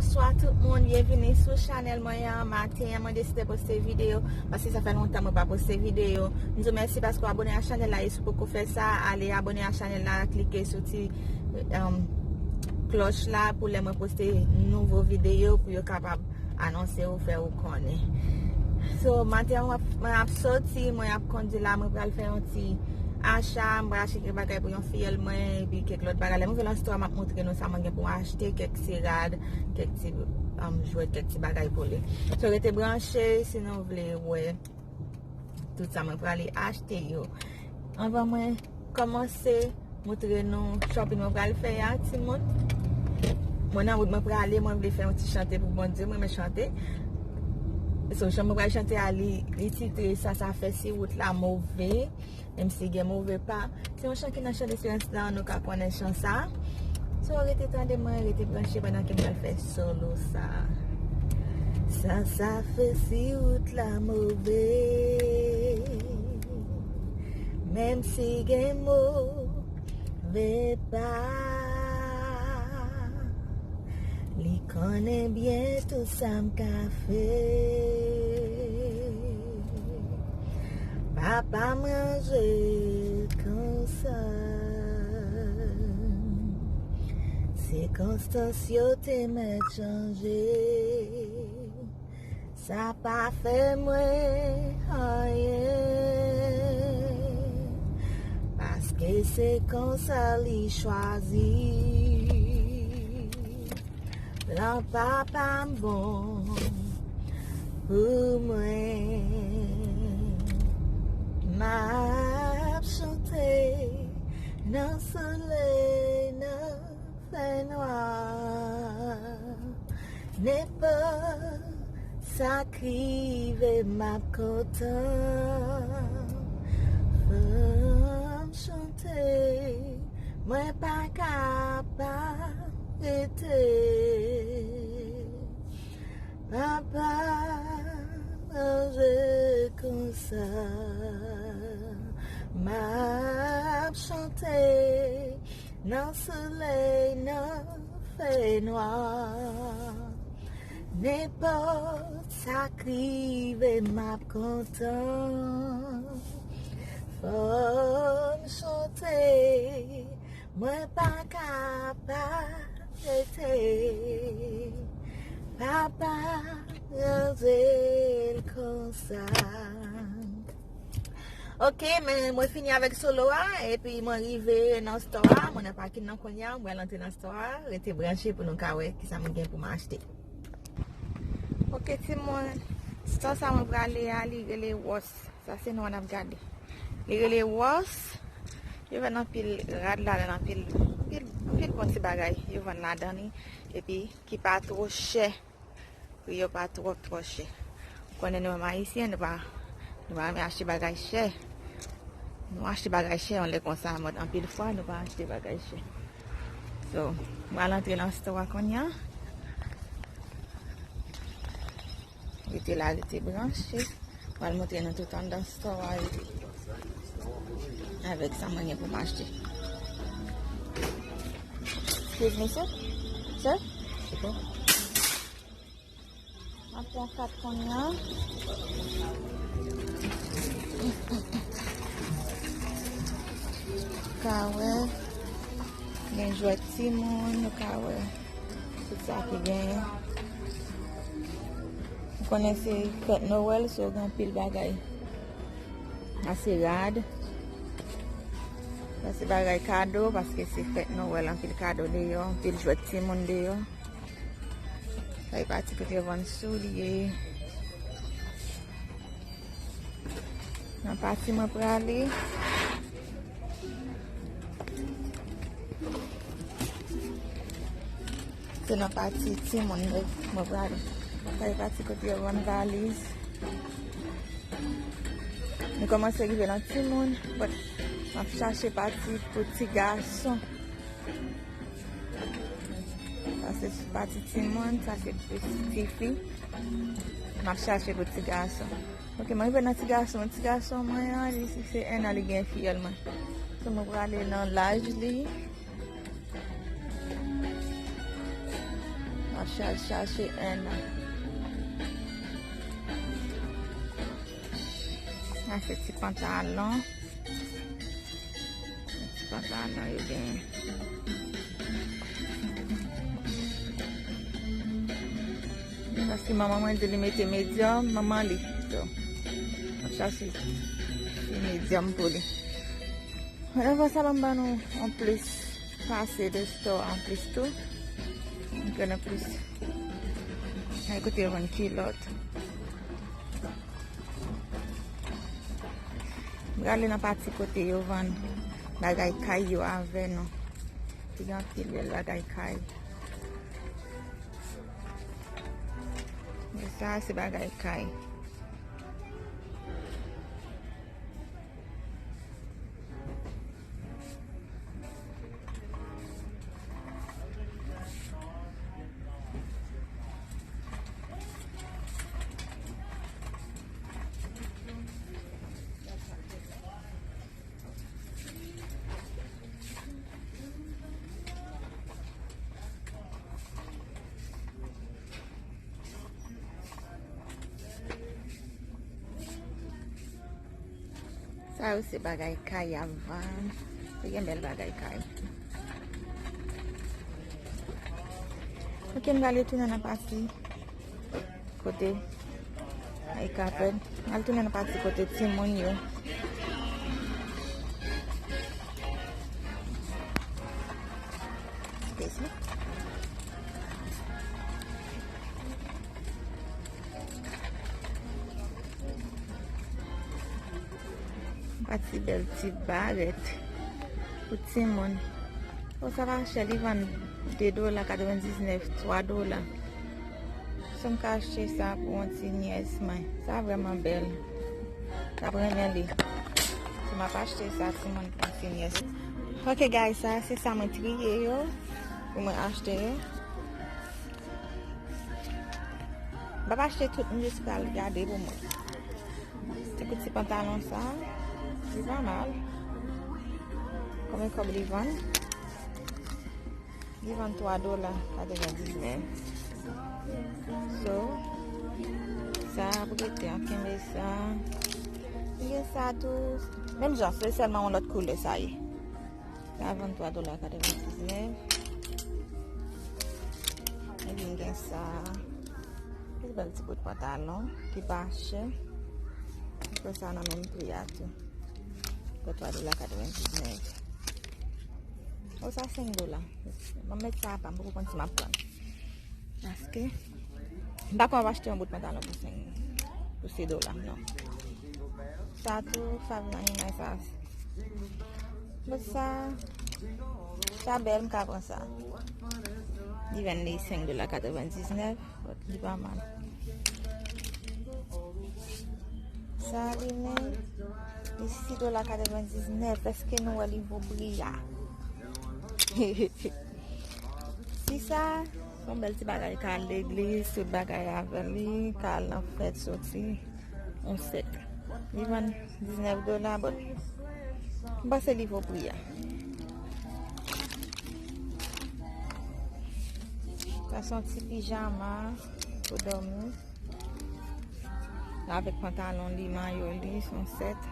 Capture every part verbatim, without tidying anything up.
Bonswa tout moun, byenvini sou chanèl mwen an. Maten an, mwen deside poste videyo, paske sa fè lontan mwen pa poste videyo. M di w mèsi paske w abone a chanèl la, e si w poko fè sa, ale abone a chanèl la, klike sou ti, um, klòch la pou lè mwen poste nouvo videyo, pou yo kapab anonse w, fè w konnen. So, maten an, mwen ap, mwen ap soti, mwen ap kondi la, mwen pral fè yon ti acha, mwen pral achte kèk bagay pou yon fiyèl mwen, epi kèk lòt bagay. Lè mwen rive nan store, m ap montre nou sa mwen gen pou mwen achte, kèk ti rad, kèk ti, um, jwèt, kèk ti bagay pou li. So, rete branche si nou vle wè tout sa mwen prale achte yo. Anvan mwen kòmanse montre nou shopping mwen pral fè a, timoun. Mwen nan wout mwen prale, mwen vle fè yon ti chante pou Bondye, mwen renmen chante. So, chan mwen pral chante a, li, li titre Sa, sa fè si wout la move, menm si gen move pa. Se yon chan ki nan chan desperans lan, nou ka konnen chan sa. So, rete tande mwen, rete branche pandan ke m pral fè solo sa. Sa, sa fè si wout la move, menm si gen move pa. Li konnen byen tout sa m ka fè. Papa m ranje konsa. Sikonstans yo te mèt chanje. Sa pa fè mwen anyen, paske se konsa li chwazi. Plan papa m bon pou mwen. M ap chante nan solèy, nan fè nwa. Nenpòt sa k rive, m ap kontan. Fò m chante, mwen pa ka pa rete. Papa, manje konsa. M ap chante nan solèy, nan fè nwa. Nenpòt sa k rive, m ap kontan. Fò m chante, mwen pa ka pa rete. Papa, ranje l konsa. Ok, men mwen fini avèk solo a, epi mwen rive nan store a, mwen nan pakin nan kounye a, mwen pral antre nan store a, rete branche pou nou ka wè kisa mwen gen pou mwen achte. Ok, timoun, store sa mwen prale a, li rele Ross. Sa se non n ap gade. Li rele Ross. Yo vann anpil rad ladan, anpil, anpil, anpil bon ti bagay yo vann ladan li. Epi ki pa twò chè. Pri yo pa twò, twò chè. Ou konnen nou menm Ayisyen, nou pa, nou pa renmen achte bagay chè. Nou achte bagay chè yon lè konsa, mòd anpil fwa, nou pa achte bagay chè. So, m pral antre nan store a kounye a. Rete la, rete branche. M pral montre nou tout anndan store a avèk sa mwen gen pou m achte. Excuse me, sir. Sir? M ap pran kat kounye a. Ka wè. Gen jwèt timoun, nou ka wè. Tout sa ki genyen. Ou konnen se fèt Nwèl, so gen anpil bagay. Sa se rad. Sa se bagay kado, paske se fèt Nwèl, anpil kado deyò, anpil jwèt timoun deyò. Sa e pati kote yo vann soulye. Nan pati mwen prale, se nan pati timoun mwen, mwen prale. Sa e pati kote yo vann valiz. Nou kòmanse rive nan timoun, but m ap chache pati pou ti gason. Sa se pati timoun, sa se pou tifi. M ap chache pou ti gason. Ok, mwen rive nan ti gason. Ti gason mwen an, li se enn an, li gen fiyèl mwen. So, mwen prale nan laj li. M Chache, chache en an. Sa se ti pantalon. Ti pantalon yo genyen. Paske manman mwen di li mete medyòm, manman li. So, m ap chache ti medyòm pou li. Anvan sa, ban m ban nou yon plis pase de store an plis tou. M gen plis. Ay, kote yo vann kilòt. M prale nan pati kote yo vann bagay kay yo avè nou. Li gen anpil bèl bagay kay. Men sa, se bagay kay. Sa yo se bagay kay y ap vann. Yo gen bèl bagay kay. Ok, m prale tounen nan pati kote ay kapèd. M al tounen nan pati kote timoun yo. Excuse me. Yon pati bèl ti barèt pou timoun. O, sa pa chè, li vann de dola katrevendiznèf, twa dola. Si m ka achte sa pou yon ti nyès mwen, sa vrèman bèl. L ap renmen li. Si m ap achte sa, timoun, pou yon ti nyès. Ok, guys, sa, se sa mwen triye yo, pou mwen achte yo. M ap achte tout, m jis pral gade pou mwen. Se pou ti pantalon sa, li pa mal. Konbyen kòb li vann? Li vann twa dola katrevendiznèf. So, sa ap rete, an kenbe sa. M gen sa tou. Menm jan, se sèlman yon lòt koulè sa ye. Sa vann twa dola katrevendiznèf. Epi m gen sa. Yon bèl ti bout pantalon ki pa chè. Mwen pran sa nan menm pri a tou. Pou twa dola katrevendiznèf. O, sa senk dola. Mwen met sa apa, m poko konn si m ap pran. Paske m pa konn ap achte yon bout pantalon pou senk, pou sis dola, non. Sa tou, Five ninety-nine sa. Bon, sa, sa bèl, m ka pran sa. Li vann li senk dola katrevendiznèf, but li pa mal. Sa li menm, li sis dola katrevendiznèf. Èske nou wè li vo pri a? Si sa, se yon bèl ti bagay, ka al legliz, tout bagay avè li, ka al nan fèt, soti, yon sèt. Li vann diznèf dola, but m panse li vo pri a. Sa se yon ti pijama pou dòmi. Avèk pantalon li, mayo li, se yon sèt.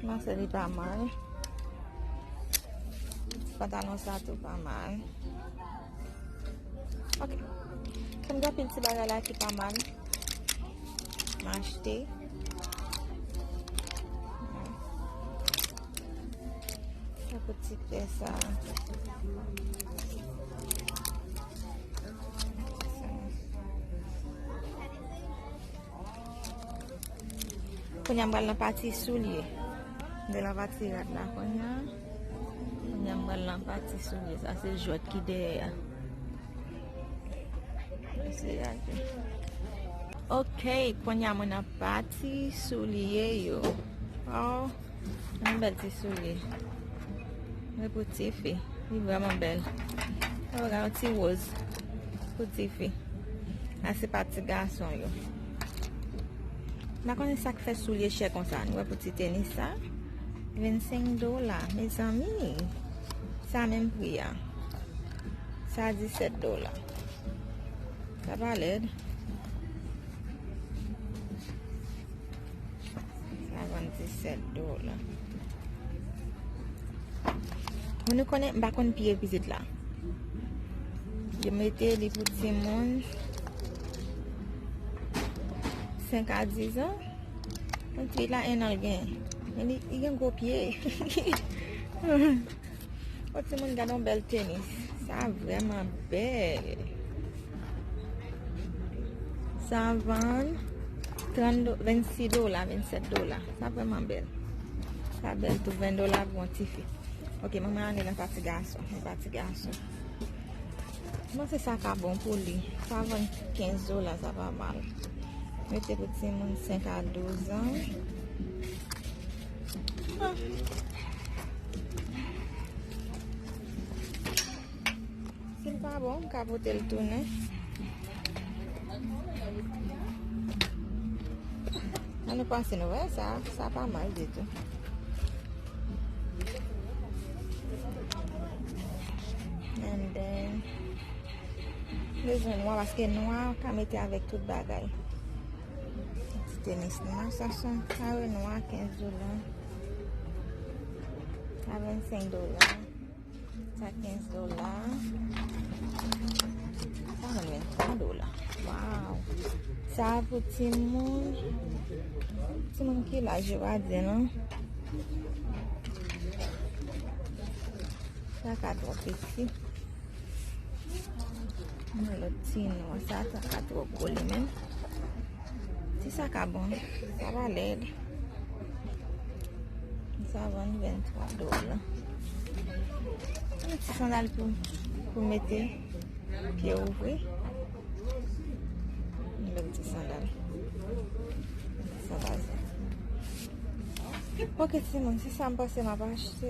M panse li pa mal. Pantalon sa tou pa mal. Ok. Kòm gen anpil ti bagay la ki pa mal, m achte. Sa pou ti pè sa. Kounye a m pral nan pati soulye. M te nan pati rad la kounye a. Kounye a m pral nan pati soulye. Sa se jwèt ki dèyè a. Mesye a di. Ok, kounye a mwen nan pati soulye yo. Oh, yon bèl ti soulye. Mwen pou ti fi. Li vrèman bèl. Oh, gade yon ti woz pou ti fi. A se pa ti gason yo. M pa konnen sa k fè soulye chè konsa. Nou wè pou ti tenis sa. Vennsenk dola, mezanmi. Sa menm pri a. Sa disèt dola. Sa pa lèd. Sa vann disèt dola. Moun, nou konnen, m pa konn pye pitit la. Yo mete li pou timoun senk a diz an. Yon ti la en an l gen. Men li, li gen gwo pye. O timoun, gade yon bèl tenis. Sa vrèman bèl. Sa vann trant do-, vennsis dola, vennsèt dola. Sa vrèman bèl. Sa bèl tou, ven dola pou yon tifi. Ok, manman ale nan pati gason. Nan pati gason. Mwen se sa ka bon pou li. Sa vann kenz dola, sa pa mal. Mete pou timoun senk a douz an. Ah. Si l pa bon, m ka pote l tounen. An nou panse nou wè sa, sa pa mal ditou. And then, bezwen nwa, paske nwa ka mete avèk tout bagay. Ti tenis nwa, sa se kare nwa, kenz dola. Sa vennsenk dola. Sa kenz dola. Sa vann venntwa dola. Waw. Sa pou timoun. Timoun ki laj yo pa di non. Sa ka twò piti. Yon lòt ti nwa, sa, sa ka twò gwo li menm. Ti sa ka bon, sa pa lèd. Sa vann venntwa dola. Yon ti sandal pou, pou mete pye ouvri. Yon lòt ti sandal. Ti sandal sa. Ok, timoun, se sa m panse m ap achte.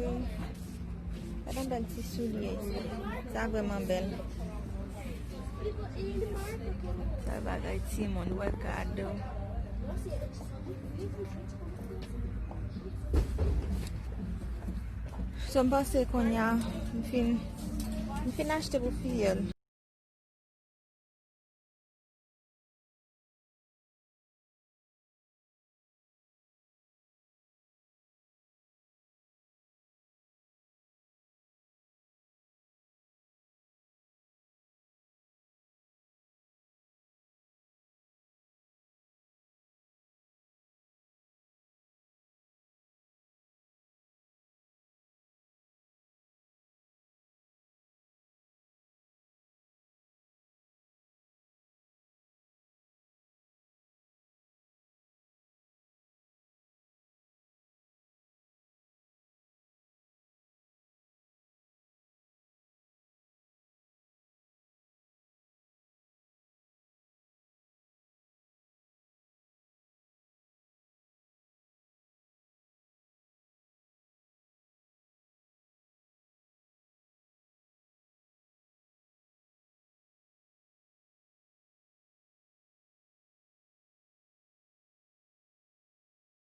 Gade yon bèl ti soulye. Sa vrèman bèl. Sa bagay timoun, wè kado. So, m panse kounye a, m fin, m fin achte pou fiyèl.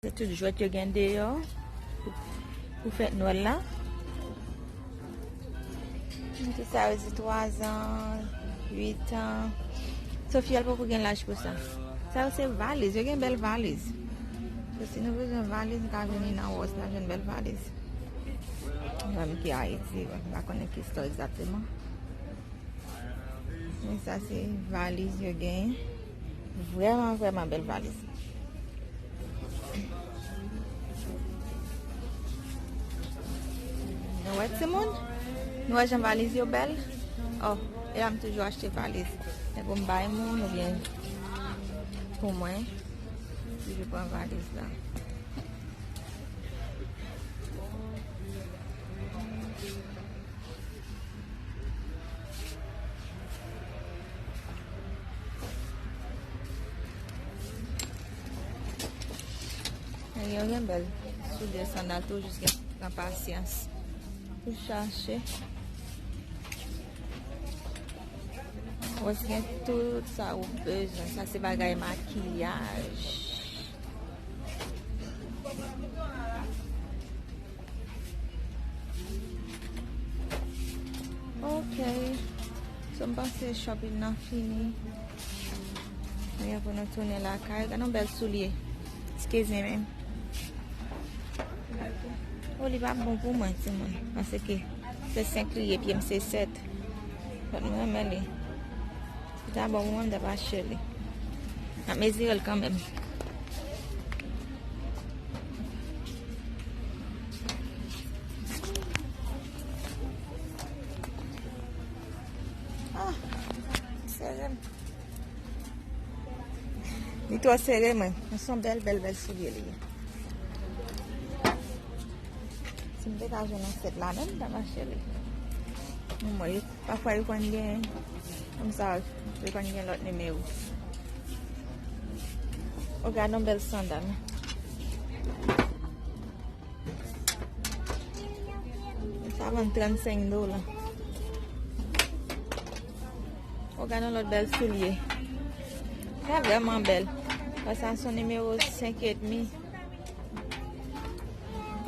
Se tout jwèt yo gen deyò pou, pou fèt Nwèl la. Ti sa yo di twa zan, uit an. Sophie, l poko gen laj pou sa. Sa yo se valiz, yo gen bèl valiz. So, si nou bezwen valiz, nou ka vini nan Ross, n a jwenn bèl valiz. Mwen menm ki Ayiti, m pa konnen ki store egzakteman. Men sa se valiz yo genyen. Vrèman, vrèman bèl valiz. Nou wè timoun? Nou wè jan valiz yo bèl? Oh, e la m toujou achte valiz. Men pou m bay moun oubyen pou mwen, toujou pran valiz la. Yo gen bèl soulye sandal tou, jis gen pran pasyans pou chache. Wè si gen tout sa ou bezwen. Sa se bagay makiyaj. Ok. So, m Panse shopping nan fini. Mwen pou nou tounen lakay. Gade yon bèl soulye. Excuse me, men. O, li pa bon pou mwen, timoun. Paske se senk li ye, pye m se sèt. But mwen renmen li. Si ta bon pou mwen, m t ap achte li. M ap mezire l kanmenm. Ah, sere m. Li twò sere mwen. Men se yon bèl, bèl, bèl soulye li ye. Si m te ka jwenn yon sèt la menm, m t ap achte li. Mwen, yo, pafwa yo konn gen, kòmsa, yo konn gen lòt nimewo. O, gade yon bèl sandal. Sa vann trannsenk dola. O, gade yon lòt bèl soulye. Sa vrèman bèl. Sa se yon nimewo senk edmi.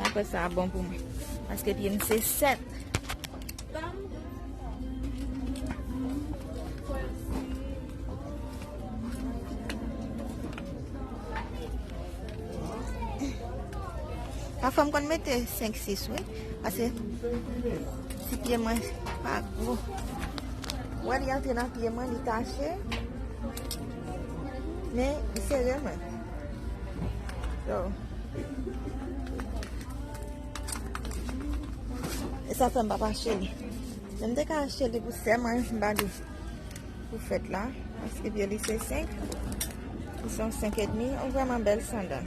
Apre sa a bon pou mwen. Paske pye m se sèt. Pafwa m konn mete senk sis, wi. Paske ti pye mwen pa gwo. Wè, li antre nan pye mwen, li tache. Men, li sere mwen. So, e sa fè m p ap achte li. Men m te ka achte li pou sè mwen, m ba li pou fèt la, paske pye li se senk, li se yon senk edmi, yon vrèman bèl sandal.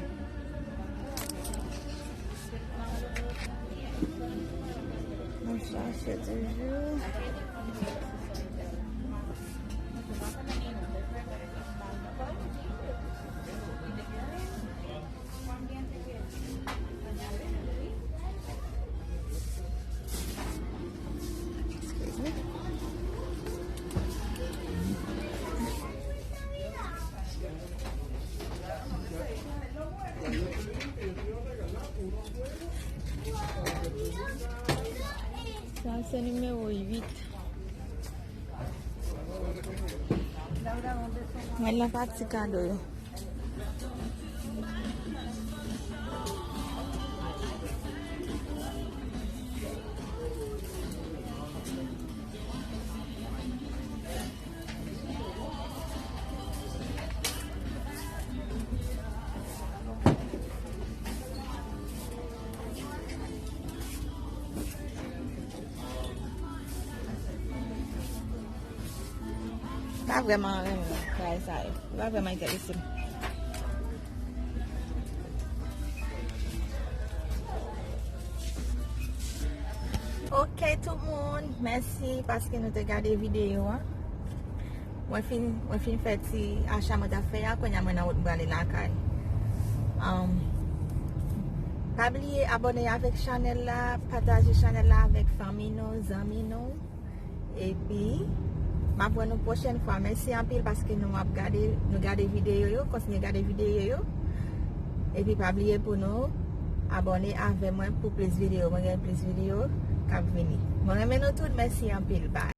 Mwen chache toujou. Excuse me. Sa se nimewo uit. Mwen nan pati kado yo. Pa vrèman renmen bagay sa yo. Li pa vrèman enterese m. Ok, tout moun, mèsi paske nou te gade videyo a. Mwen fin, mwen fin fè ti acha mwen t ap fè a, kounye a mwen nan wout m prale lakay. Um, pa bliye abòne avèk chanèl la, pataje chanèl la avèk fanmi nou, zanmi nou. Epi, m ap wè nou pwochèn fwa. Mèsi anpil paske nou ap gade, nou gade videyo yo, kontinye gade videyo yo. Epi pa bliye pou nou abòne avè mwen pou plis videyo. Mwen gen plis videyo k ap vini. Mwen renmen nou tout, mèsi anpil. Bye.